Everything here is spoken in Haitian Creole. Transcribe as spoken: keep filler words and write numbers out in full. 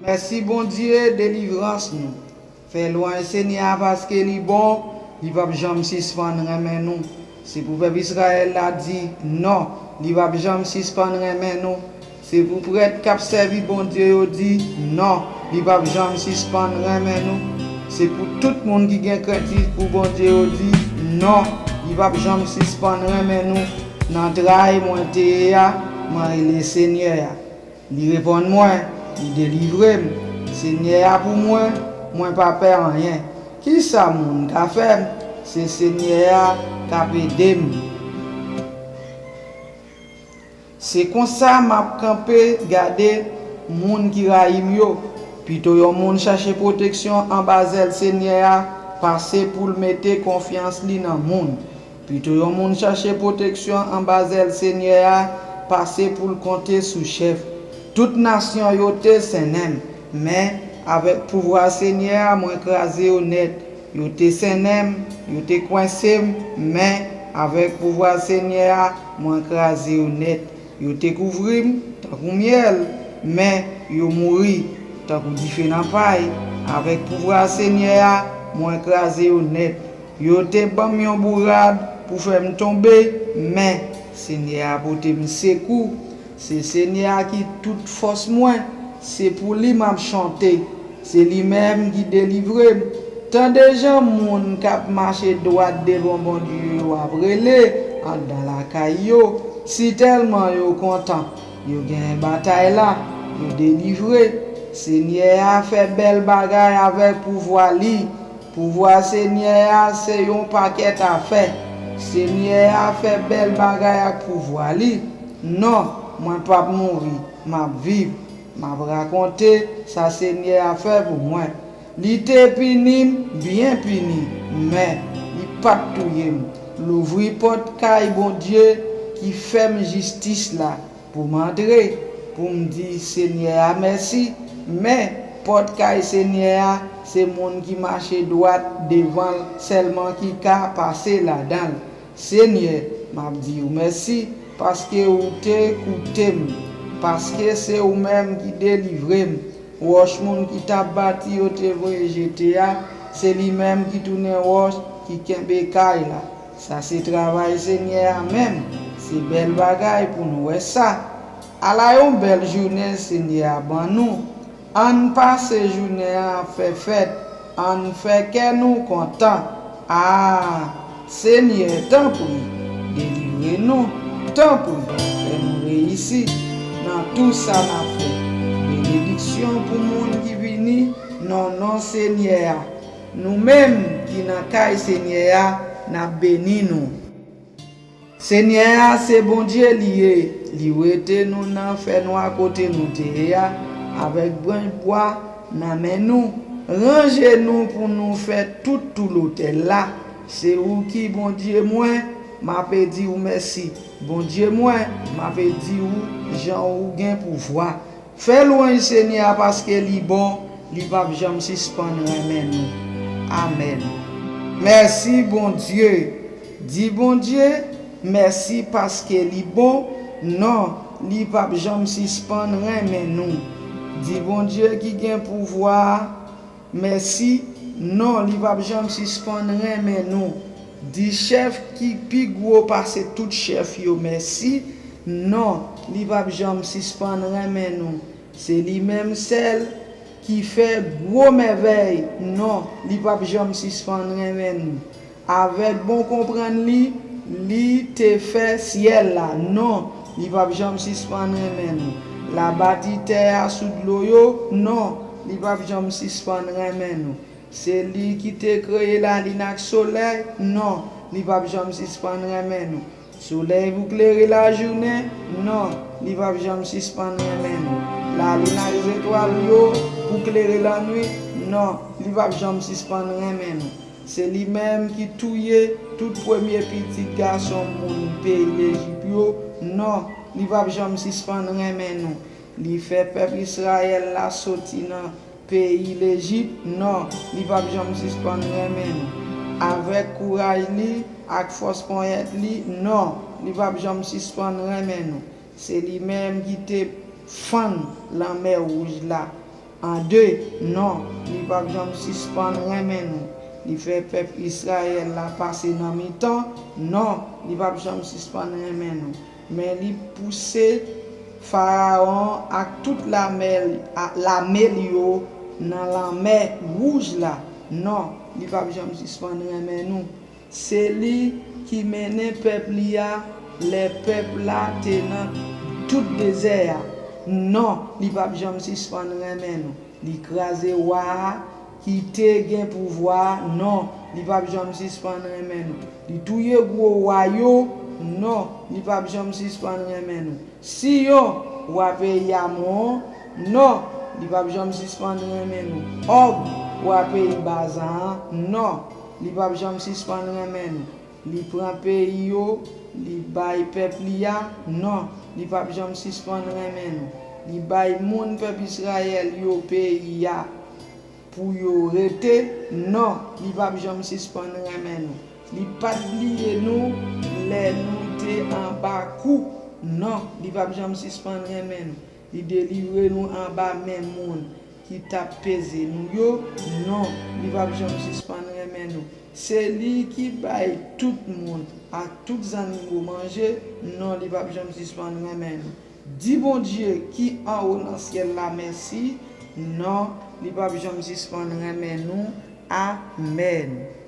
Mèsi Bondye delivrans nou. Fè lwanj Senyè a paske li bon, li p ap janm sispann renmen nou. Se pou pèp Izrayèl la di non, li p ap janm sispann renmen nou. Se pou prèt k ap sèvi Bondye yo di non, li p ap janm sispann renmen nou. Se pou tout moun ki gen krentif pou Bondye yo di non, li p ap janm sispann renmen nou. Nan tray mwen te ye a, mwen rele Senyè a. Li reponn mwen, li delivre m. Senyè a pou mwen, mwen pa pè anyen. Ki sa moun ka fè m? Se Senyè a k ap ede m. Se konsa m ap kanpe gade moun ki rayi m yo. Pito yon moun chache pwoteksyon anba zèl Senyè a pase pou l mete konfyans li nan moun. Pito yon moun chache pwoteksyon anba zèl Senyè a pase pou l konte sou chèf. Tout nasyon yo te sennen m, men avèk pouvwa Senyè a mwen kraze yo nèt. Yo te sennen m, yo te kwense m, men avèk pouvwa Senyè a mwen kraze yo nèt. Yo te kouvri m tankou myèl, men yo mouri tankou dife nan pay. Avèk pouvwa Senyè a mwen kraze yo nèt. Yo te ban m yon bourad pou fè m tonbe, men Senyè a pote m sekou. Se Senyè a ki tout fòs mwen, se pou li m ap chante, se li menm ki delivre m. Tande jan moun k ap mache dwat devan Bondye yo ap rele anndan lakay yo, sitèlman yo kontan. Yo genyen batay la, yo delivre. Senyè a fè bèl bagay avèk pouvwa li. Pouvwa Senyè a se yon pakèt afè. Senyè a fè bèl bagay ak pouvwa li. Non, mwen p ap mouri, m ap viv. M ap rakonte sa Senyè a fè pou mwen. Li te pini m, byen pini, men li pa t touye m. Louvri pòt kay Bondye ki fè m jistis la pou m antre, pou m di Senyè a mèsi. Men, pòt kay Senyè a, se moun ki mache dwat devan l sèlman ki ka pase ladan l. Senyè, m ap di w mèsi, paske ou te koute m, paske se ou menm ki delivre m. Wòch moun ki t ap bati yo te voye jete a, se li menm ki tounen wòch ki kenbe kay la. Sa se travay Senyè a menm, se bèl bagay pou n wè sa. Ala yon bèl jounen Senyè a ban nou! Ann pase jounen an ap fè fèt, ann fè kè nou kontan. A! Senyè, tanpri, delivre nou, tanpri, fè nou reyisi nan tou sa n ap fè. Benediksyon pou moun ki vini nan non Senyè a. Nou menm ki nan kay Senyè a, n ap beni nou. Senyè a se Bondye li ye, li wete nou nan fènwa kote nou te ye a, avèk branch bwa nan men nou. Ranje nou pou nou fè tout tou lotèl la. Se ou ki Bondye mwen, m ape di w mèsi. Bondye mwen, m ape di w jan ou gen pouvwa. Fè lwanj Senyè a paske li bon, li p ap janm sispann renmen nou. Amèn. Mèsi Bondye. Di Bondye mèsi paske li bon. Non, li p ap janm sispann renmen nou. Di Bondye ki gen pouvwa a mèsi. Non, li p ap janm sispann renmen nou. Di chèf ki pi gwo pase tout chèf yo mèsi. Non, li p ap janm sispann renmen nou. Se li menm sèl ki fè gwo mèvèy. Non, li p ap janm sispann renmen nou. Avèk bon konprann li, li te fè syèl la. Non, li p ap janm sispann renmen nou. L a bati tè a sou dlo yo. Non, li p ap janm sispann renmen nou. Se li ki te kreye lalin ak solèy. Non, li p ap janm sispann renmen nou. Solèy pou klere lajounen. Non, li p ap janm sispann renmen nou. Lalin ak zetwal yo pou klere lannwit. Non, li p ap janm sispann renmen nou. Se li menm ki touye tout premye pitit gason moun peyi Lejip yo. Non, li p ap janm sispann renmen nou. Li fè pèp Izrayèl la soti nan peyi Lejip. Non, li p ap janm sispann renmen nou. Avèk kouraj li ak fòs ponyèt li. Non, li p ap janm sispann renmen nou. Se li menm ki te fann lanmè wouj la. an de. Non, li p ap janm sispann renmen nou. Li fè pèp Izrayèl la pase nan mitan. Non, li p ap janm sispann renmen nou. Men li pouse Farawon ak tout lame l yo nan Lanmè Wouj la. Non, li p ap janm sispann renmen nou. Se li ki mennen pèp li a lè pèp la te nan tout dezè a. Non, li p ap janm sispann renmen nou. Li kraze wa a ki te gen pouvwa a. Non, li p ap janm sispann renmen nou. Li touye gwo wa yo. Non, li p ap janm sispann renmen nou. Siyon, wa peyi Amon an. Non, li p ap janm sispann renmen nou. Òg, wa peyi Bazan an. Non, li p ap janm sispann renmen nou. Li pran peyi yo, li bay pèp li a. Non, li p ap janm sispann renmen nou. Li bay moun pèp Izrayèl yo peyi a pou yo rete. Non, li p ap janm sispann renmen nou. Li pa t bliye nou lè nou te anba kou. Non, li p ap janm sispann renmen nou. Li delivre nou anba men moun ki t ap peze nou yo. Non, li p ap janm sispann renmen nou. Se li ki bay tout moun ak tout zannimo manje. Non, li p ap janm sispann renmen nou. Di Bondye ki anwo nan syèl la mèsi. Non, li p ap janm sispann renmen nou. Amèn.